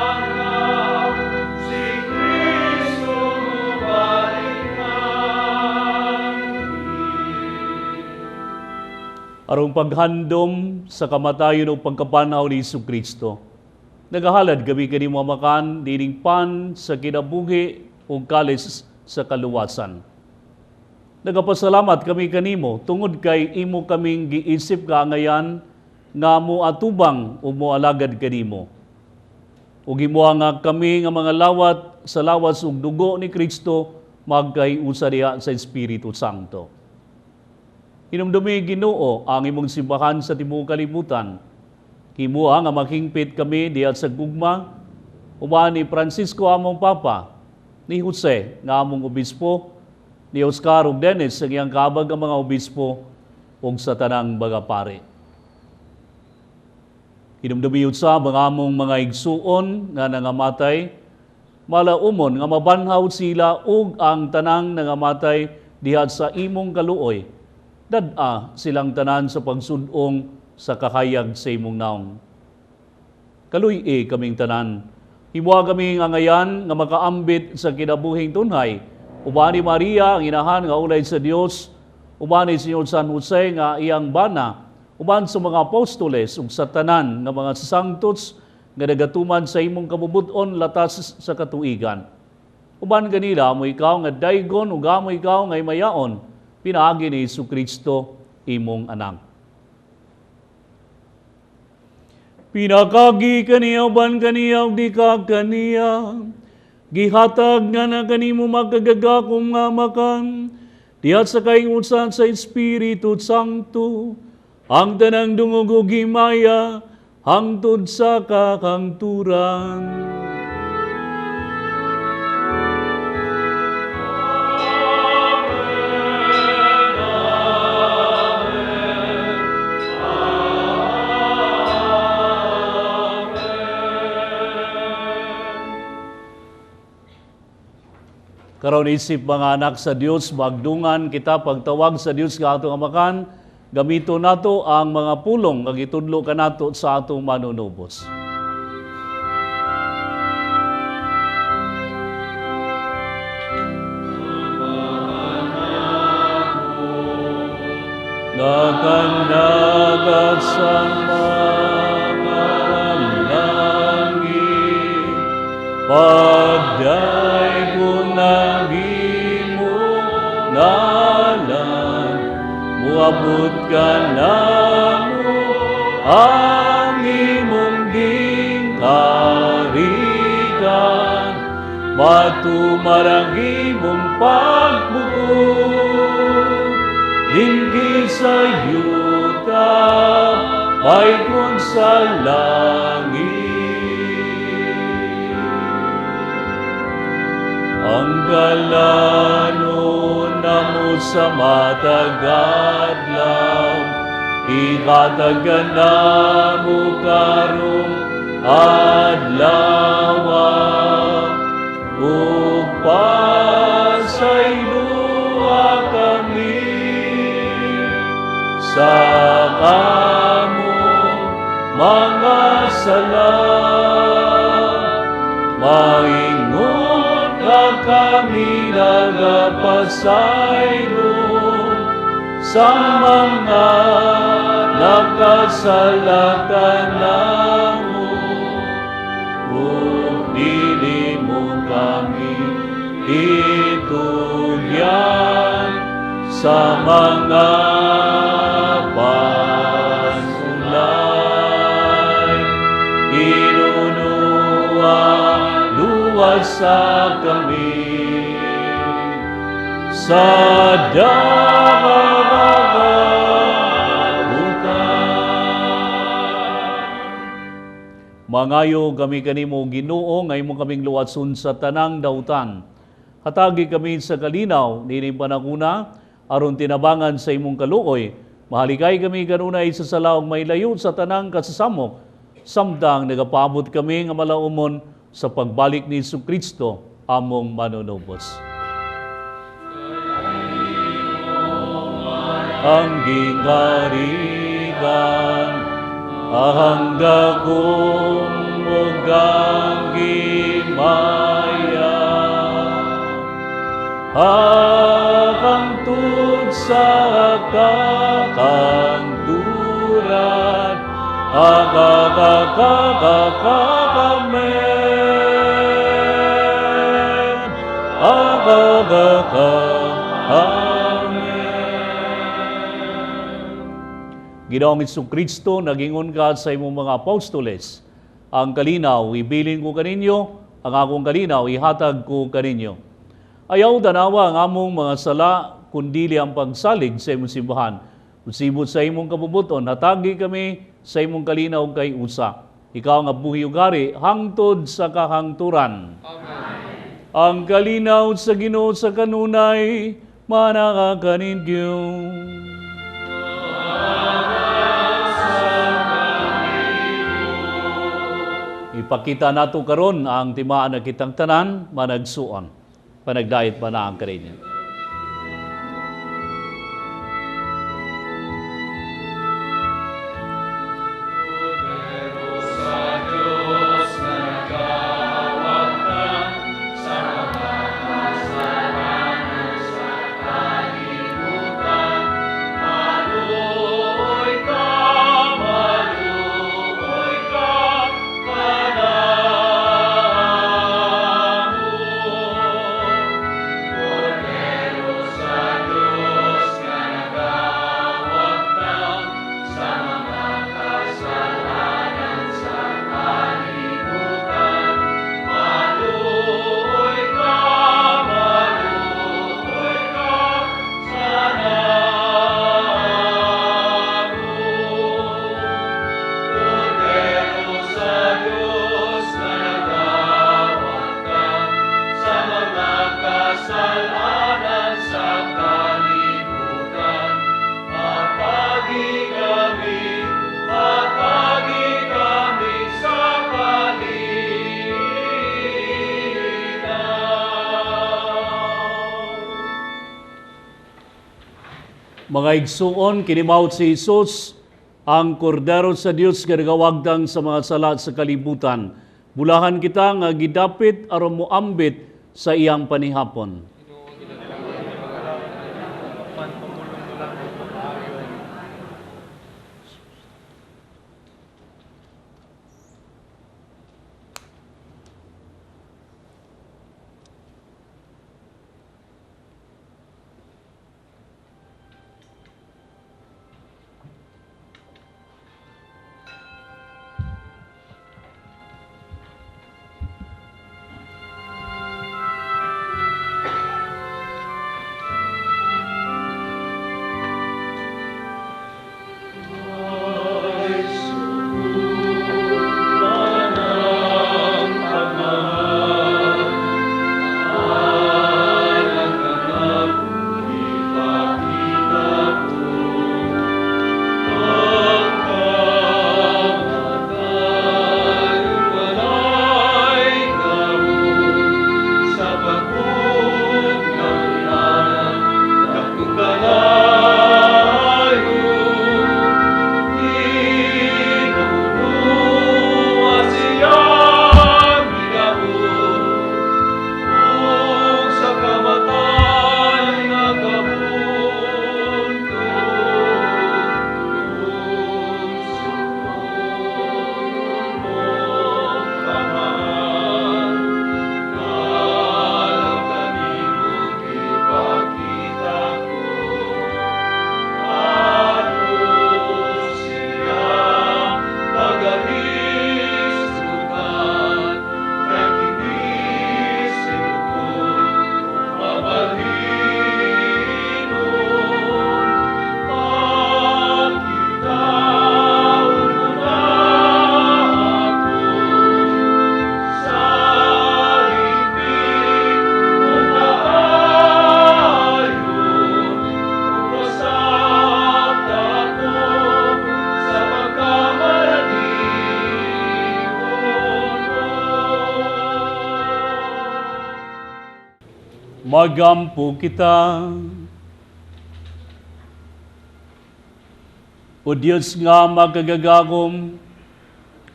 si Kristo mubalik. Arong paghandom sa kamatayon o pagkapanaw ni Hesukristo. Nagahalad kami kanimo Amakan, dining pan sa kinabuhi o kalis sa kaluwasan. Nagapasalamat kami kanimo tungod kay imo kaming giisip kaangayan nga moatubang ug moalagad kanimo. Ug himoa nga kami nga mga lawat sa lawas ug dugo ni Kristo magkaiusa diha sa Espiritu Santo. Hinumdumi, Ginoo, ang imong simbahan sa tibuok kalibutan. Himoa nga maghingpit kami diha sa gugma uban ni Francisco among Papa, ni Jose nga among obispo, ni Oscar ug Dennis ang iyang kaabag nga mga obispo ug sa tanang mga pare. Hinumdumi usab ang among mga igsuon nga nangamatay, malaumon nga mabanhaw sila ug ang tanang nangamatay diha sa imong kaluoy. Dad-a silang tanan sa pagsud-ong sa kahayag sa imong naong. Kaluy-i kaming tanan. Himoa kami angayan nga makaambit sa kinabuhing tunhay. Uban ni Maria ang inahan nga ulay sa Dios, uban ni Senyor San Jose nga iyang bana, uban sa mga apostoles ug sa tanan nga mga sanctos nga nagatuman sa imong kabubut-on latas sa katuigan. Uban kanila amo ikaw nga daygon ug amo ikaw nga himayaon, pinaagi ni Hesukristo imong anak. Pinakagi kaniya uban kaniya ug di ka kaniya, gihatag nga na kanimo makagagahom nga Amahan, diha sa kahiusan sa Espiritu Santo, ang tanang dungog ug himaya hangtod sa kahangturan. Karon isip mga anak sa Dios, magdungan kita pagtawag sa Dios nga atong Amahan, gamito nato ang mga pulong nga gitudlo kanato sa atong manunubos. Naganagat sa mga langit, pagday ko ng imong ngalan, muabot ka namo ang imong gingharian, matuman ang imong pagbuot, dinhi sa yuta, paygon sa langit. Ang kalanon namo sa matag adlaw, ihatag namo karong adlaw, ug pasayloa kami sa among mga sala. Maingon nga kami nagapasaylo sa mga nakasala kanamo, ug dili mo kami itugyan sa mga pasulay. Inunua, luwasa kami sa dautan. Mangayo kami kanimo, Ginoo, nga imo kaming luwason sa tanang dautan. Hatagi kami sa kalinaw nining panahona aron tinabangan sa imong kaluoy. Mahalikay kami kanunay sa sala ug mailayo sa tanang kasasamok, samtang nagapaabot kami nga malaumon sa pagbalik ni Hesukristo among manunubos. Ang gingharian, ang gahom ug ang himaya, hangtod sa kahangturan. Akakakakakamen. Akakaka. Amen. Ginoong Hesukristo, nagingon ka sa imong mga apostoles, ang kalinaw ibilin ko kaninyo, ang akong kalinaw ihatag ko kaninyo. Ayaw tanawa ang among mga sala, kundili ang pagsalig sa imong simbahan. Usibot sa imong kabubuton, hatagi kami sa imong kalinaw kay usa. Ikaw nga buhi ug hari, hangtod sa kahangturan. Amen. Ang kalinaw sa Ginoo sa kanunay, manaka kaninyo. Ipakita nato karon ang timaan na kitang tanan, managsuon. Panagdait pa na ang kaninyo. Mga igsuon, kinimaot si Jesus, ang kordero sa Dios nga nagawagdang sa mga sala sa kalibutan. Bulahan kita nga gidapit aron moambit sa iyang panihapon. Magampo kita. O Diyos nga makagagahom,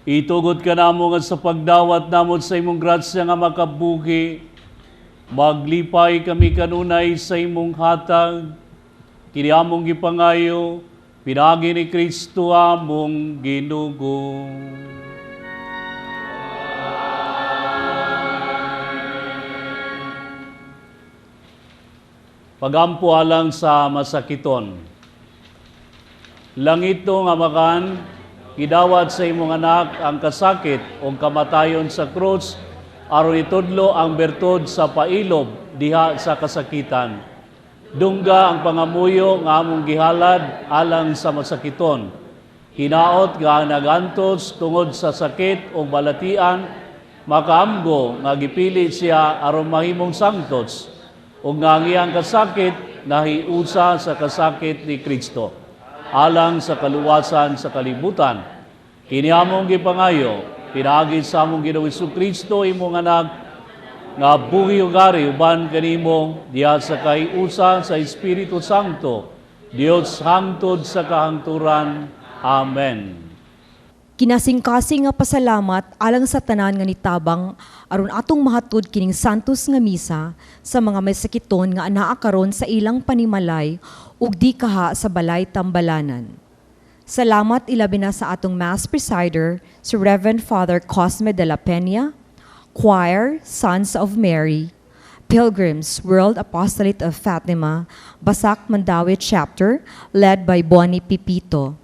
itugot ka namo nga sa pagdawat namo sa imong grasya nga makabuhi, maglipay kami kanunay sa imong hatag, kini among gipangayo, pinaagi ni Kristo among Ginoo. Pagampo alang sa masakiton. Langitnong Amahan, gidawat sa imong anak ang kasakit o kamatayon sa krus aron itudlo ang bertud sa pailob diha sa kasakitan. Dungga ang pangamuyo nga among gihalad alang sa masakiton. Hinaot nga ang nagantos tungod sa sakit o balatian, makaamgo nga gipili siya aron mahimong sangtos ug nga ang iyang kasakit nahiusa sa kasakit ni Kristo alang sa kaluwasan sa kalibutan. Kini among gipangayo pinaagi sa among Ginoong Kristo, imong anak, nga buhi ug ari uban kanimo diha sa kahiusa sa Espiritu Santo, Dios hangtod sa kahangturan. Amen. Kinasingkasing nga pasalamat alang sa tanan nga nitabang aron atong mahatod kining santos nga misa sa mga may sakiton nga anaa karon sa ilang panimalay ug di kaha sa balay tambalanan. Salamat ilabi na sa atong Mass presider, si Reverend Father Cosme de la Peña, Choir, Sons of Mary, Pilgrims, World Apostolate of Fatima, Basak Mandaue Chapter, led by Bonnie Pipito,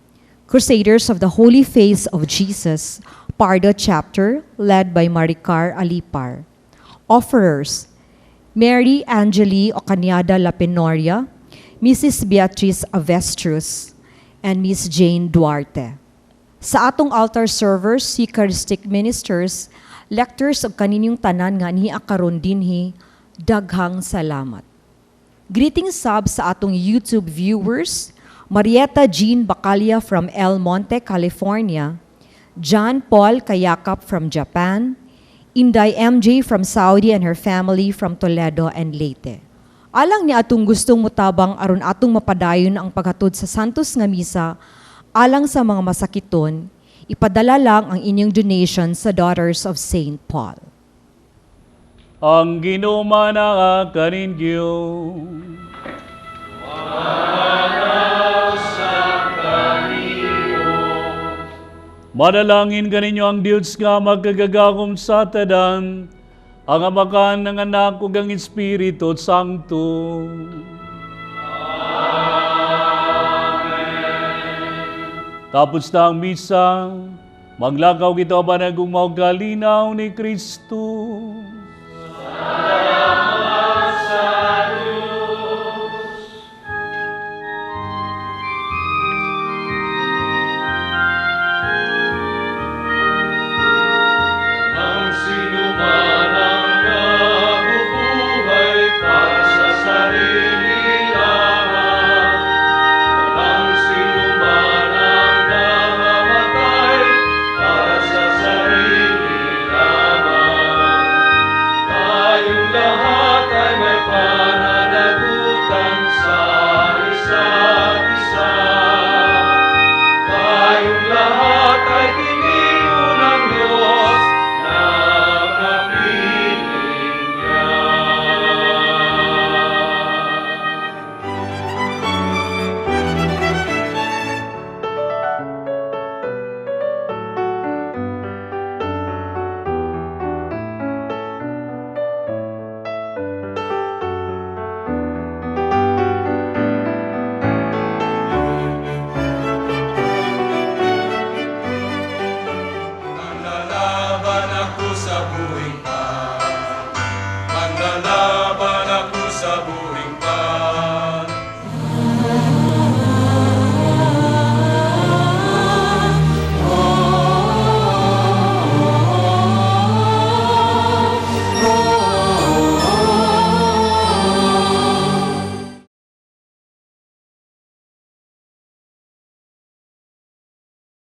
Crusaders of the Holy Face of Jesus, Pardo Chapter, led by Maricar Alipar. Offerers, Mary Angeli Ocaniada Lapenoria, Mrs. Beatrice Avestrus, and Miss Jane Duarte. Sa atong altar servers, Eucharistic ministers, lectors ug kaninyong tanan nga niya karon dinhi, daghang salamat. Greetings sab sa atong YouTube viewers, Marietta Jean Bacalia from El Monte, California, John Paul Kayakap from Japan, Inday MJ from Saudi and her family from Toledo and Leyte. Alang ni atong gustong mutabang aron atong mapadayon ang paghatod sa Santos nga Misa alang sa mga masakiton, ipadala lang ang inyong donation sa Daughters of St. Paul. Ang Ginoo manaa kaninyo. Manalangin kaninyo ang Dios nga makagagahom sa tanan, ang Amahan, ang Anak ug ang Espiritu Santo. Amen. Tapos na ang misa, maglakaw kita ba nagugma ug kalinaw ni Kristo.